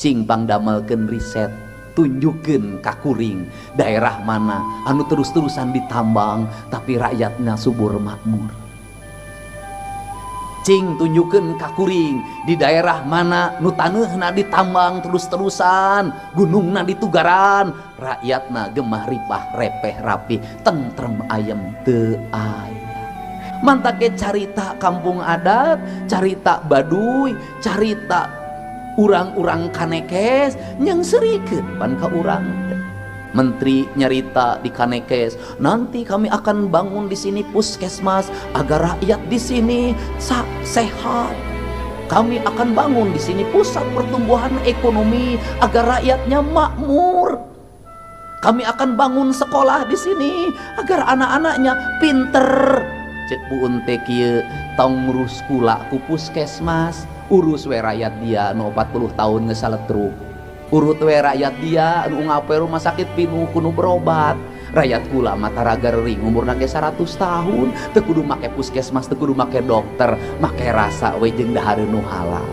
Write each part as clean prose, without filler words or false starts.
Cing pangdamelkeun riset, tunjukkeun ka kuring daerah mana anu terus-terusan ditambang tapi rakyatnya subur makmur. Cing tunjukkeun ka kuring di daerah mana nu taneuhna ditambang terus-terusan, gunungna ditugaran, rakyatna gemah ripah repeh rapi, tentrem ayem teu aya. Mantake carita kampung adat, carita Baduy, carita urang-urang Kanekes nyangserikeun pan ka urang. Menteri nyarita di Kanekes, nanti kami akan bangun di sini puskesmas agar rakyat di sini sehat. Kami akan bangun di sini pusat pertumbuhan ekonomi agar rakyatnya makmur. Kami akan bangun sekolah di sini agar anak-anaknya pinter. Cek Bu Unte kieu, tong ngurus kula ku puskesmas, urus we rakyat dia nu 40 tahun ngesaletruk. Urut we rakyat dia anu ngape rumah sakit pinuh kudu berobat. Rakyat kula mah taraga rering umurna ge 100 tahun, teu kudu make puskesmas, teu kudu make dokter, make rasa we jeung dahareun nu halal.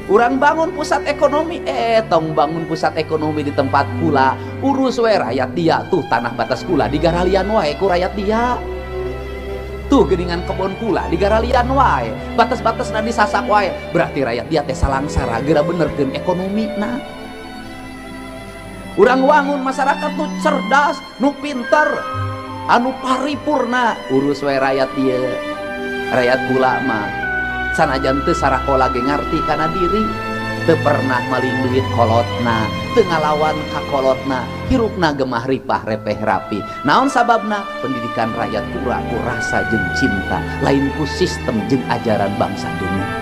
Urang bangun pusat ekonomi, tong bangun pusat ekonomi di tempat kula, urus we rakyat dia tuh tanah batas kula digaralian wae ku rakyat dia. Tuh geuningan kebon kula digaralian wae, batas-batasna disasak wae, berarti rakyat dia teh salangsara geura benerkeun ekonomina. Urang wangun masyarakat nu cerdas, nu pinter, anu paripurna, urus wae rakyat dia. Rakyat kula mah sanajan teu sarakola ge ngarti kana diri, teu pernah maling duit kolotna, teu ngalawan ka kolotna, hirupna gemah ripah repeh rapi. Naon sababna? Pendidikan rakyat kura ku rasa jeung cinta, lain ku sistem jeung ajaran bangsa deungeun.